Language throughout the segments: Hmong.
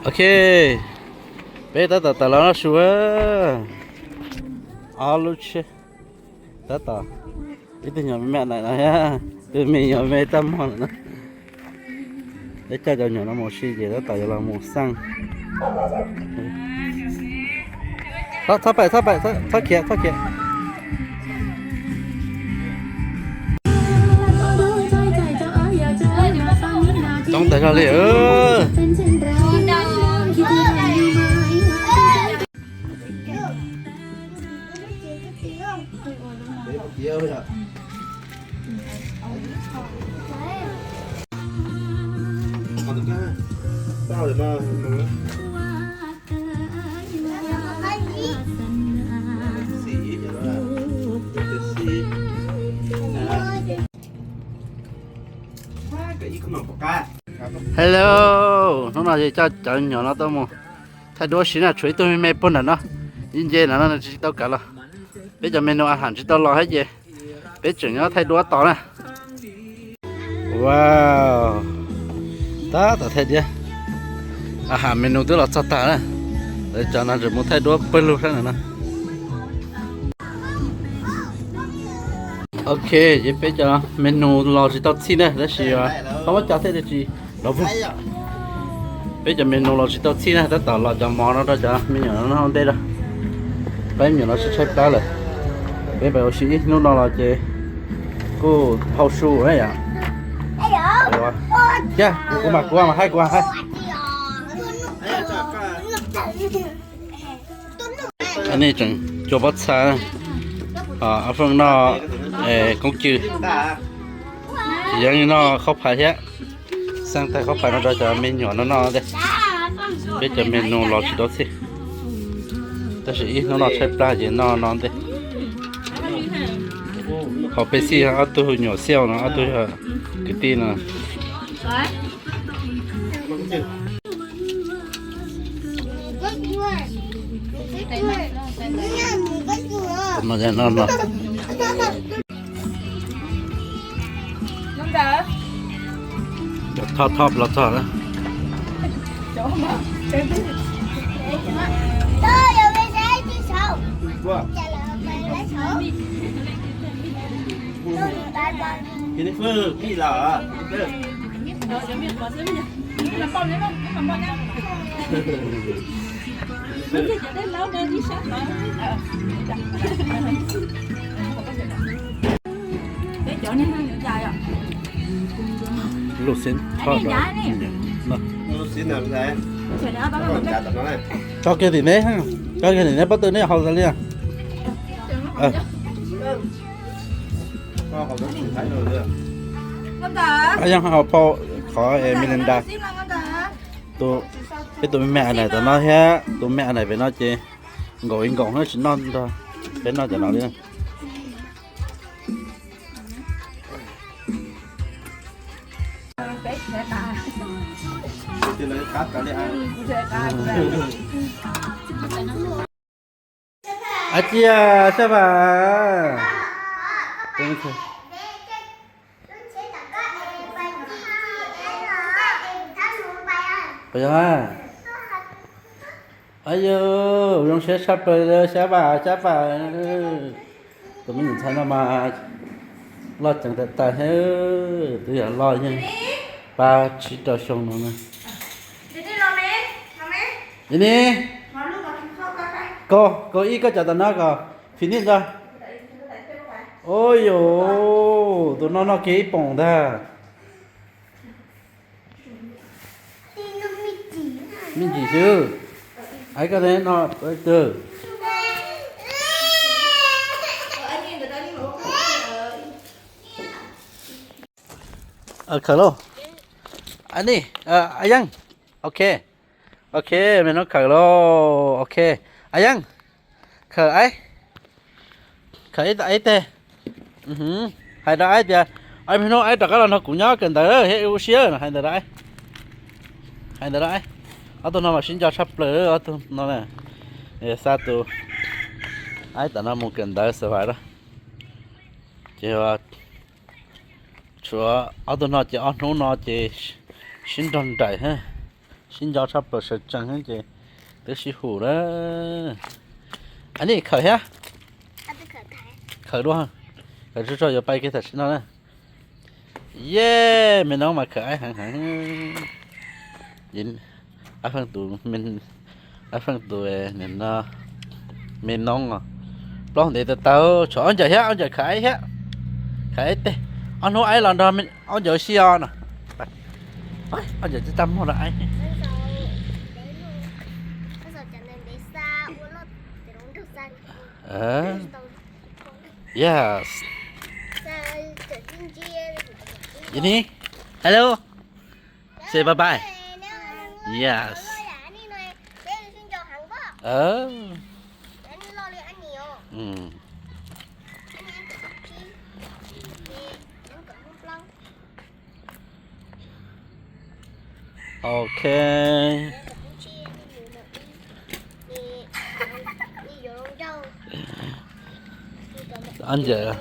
Ok, peb tab tom tawm los noj su. Ob lub tsheb tab tom, ib tug nyuam me me ntawm no, tus me nyuam me tag mog lawm no. Peb coj cov nyuam no mus ua si ces tab tom yuav los mus xaj. Txhob pais, txhob pais, txhob khiav, txhob khiav. Coob tas zog li. Hello, hnub no ces coj cov nyuam no tuaj mus Thaij duab siv na, tshuav ib tug me me puag nram no, ib nce no no tsis tau kav los. Peb cov menu a ham tsis tau los thiab ces peb tseem nyob thaij duab tos na. Wow, tab tom thaij diab. A ham menu twb los txog tag na. Lawv cov no tseem mus thaij duab pawg lug sab no no. Ok, ces peb cov menu los tsis tau txhij na, tab sis thaub muab cov thiaj li tsis los vog. Peb cov menu los tsis tau txhij na, tab tom los cov mov no rau cov me nyuam no noj ua ntej rau. Peb me nyuam no sib tshaib plab lawm. Peb pais ua si ib hnub no los ces kuj hau su yom. Kuv mas kuv mas haib kuv mas haib. Nej tseem cua pob txha, Ab Feej noj koob cw, tsis yeej noj khaub phais thiab. Xaj tag khaub phais no rau cov me nyuam no noj ntej. Peb cov menu los tsis tau txhij, tab sis ib hnub no tshaib plab ces noj no ntej. Qhov peb xij ob tug nyuam xiaj no, ob tug yog kwv tij no. Thoj thoj los txog na. Lub xib thoj, tso kiag tim neb, tso kiag tim neb pob tw neb haus tas li. Ab Yeej ho phau qhov Melinda. Peb tus me me a nais tom no thiab tus me a nais pem no ces nkaum ib nkaus tsis noj nrog peb noj cov no li. Ab tsi, sab vam. Ab yog, ab yog, zoo siab tshaj plaws li, sab vam sab vam. Tus me nyuam ntxhais no mas loj ceev tas tas thiab, twb yog loj yeej pab tsib rau xyoo no na. Ini, koj, koj ib koj cov tom no kom finish ntag. Ua yus, tus no noj kiag ib poom ntag. Me ntsis xwb. Aib koj no twg. Khawm lauj. Ani, Ab Yeej. Ok. Ok, me hnub khawm lauj. Ok. Ab Yeej. Khawm aib. Khawm ib teg. Hais rau aib tias, aib me hnub aib rov qab los nrog kuv nyob kawm ntawv thiab ua si, hais ntawd rau aib. Hais ntawd rau aib. Ob tug no mas sib nco tshaj plaws, ob tug no na. Xa tus aib tom no mus kawm ntawv xav vam na. Ces tshuav ob tug no ces ob hnub no ces sib nrog nraim, sib nco tshaj plaws sawv tsees ces twb sib hum lawm. Ani khawm thiab. Khawm dua. Khawm tsuag tsuag yuav pais kiag tam sim no na. Yej, me noob mas khawm aib heev heev. Ab Feej tus, Ab Feej tus no, me noob os. Plaub ntev tau tau, tshuav Ob Ncaws thiab, Ob Ncaws khawm aib thiab. Khawm aib teg. Ob hnub aib los nrog Ob Ncaws ua si os no. Ob Ncaws tsis tau muag rau aib. Yes. Ini, hello. Say bye bye. Yes. Ok. Ob ntxawm.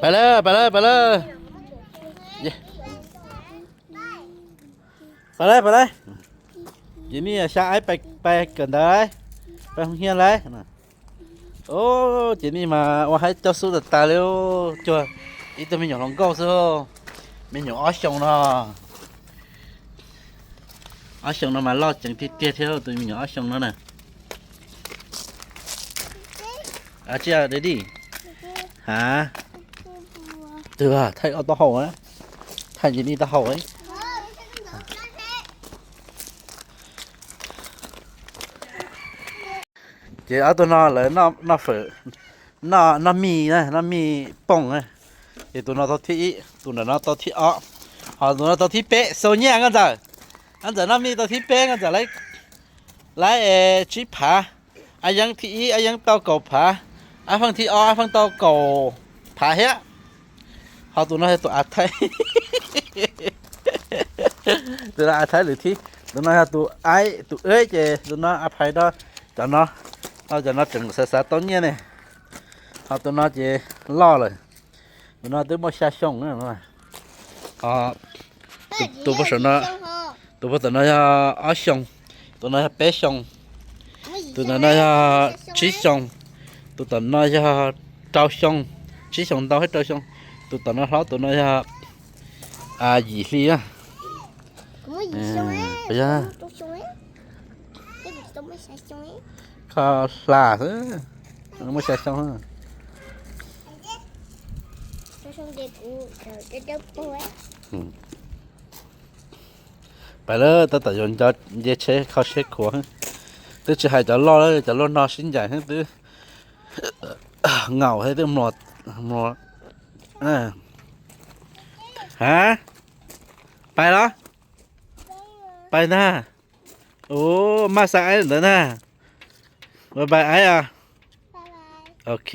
Pais lawm, pais lawm, pais lawm. Pais lawm, pais lawm. Ces nej xya aib pais kawm ntawv lauj, pais hoo hias lauj. Ces nej mas ua haib coj xub tas tas li, cuag ib tug me nyuam hluas nkauj xwb. Me nyuam ob xyoos no, ob xyoos no mas loj ceev tiag tiag thiab tus me nyuam ob xyoos no na. Tsis daddy. Hav, twg thaij ob taub hau, thaij Jenny taub hau. Ces ob tug no lawv noj fawm, noj mij, noj mij pooj. Ces tus no tau thib ib, tus ntawm no tau thib ob, ho tus no tau thib peb. Xaus nyiaj Nkauj Ntxawm, Nkauj Ntxawm noj mij tau thib peb, Nkauj Ntxawm lawv tsib phav, Ab Yeeb thib ib, Ab Yeeb tau kaum phav, Ab Feej thib ob, Ab Feej tau kaum phav thiab. Ho tus no yog tus av thaib, tus no av thaib lwm thib. Tus no yog tus aib tus eb, ces tus no av phais rau cov no, cov no tseem xav xav tau nyiaj ne. Ho tus no ces loj lawm, tus no twb muaj xya xyoo. Tus puag saum no, tus puag tom no yog ob xyoos, tus no yog peb xyoos, tus tom no yog tsib xyoos, tus tom no yog rau xyoo, tsib xyoos ntau thiab rau xyoo. Tus tom no hlob, tus no yog yim hli. Kho hla xwb, muaj xya xyoo. Pais lawm, tab tom yuav nce tsheb kho siab khuav. Twb tsis hais cov loj, cov luaj no sib ncaim twb ngaum thiab twb mluas. Hav, pais los? Pais ntag. Ua, maj xa aib ntawd na. Bye bye aib os. Ok.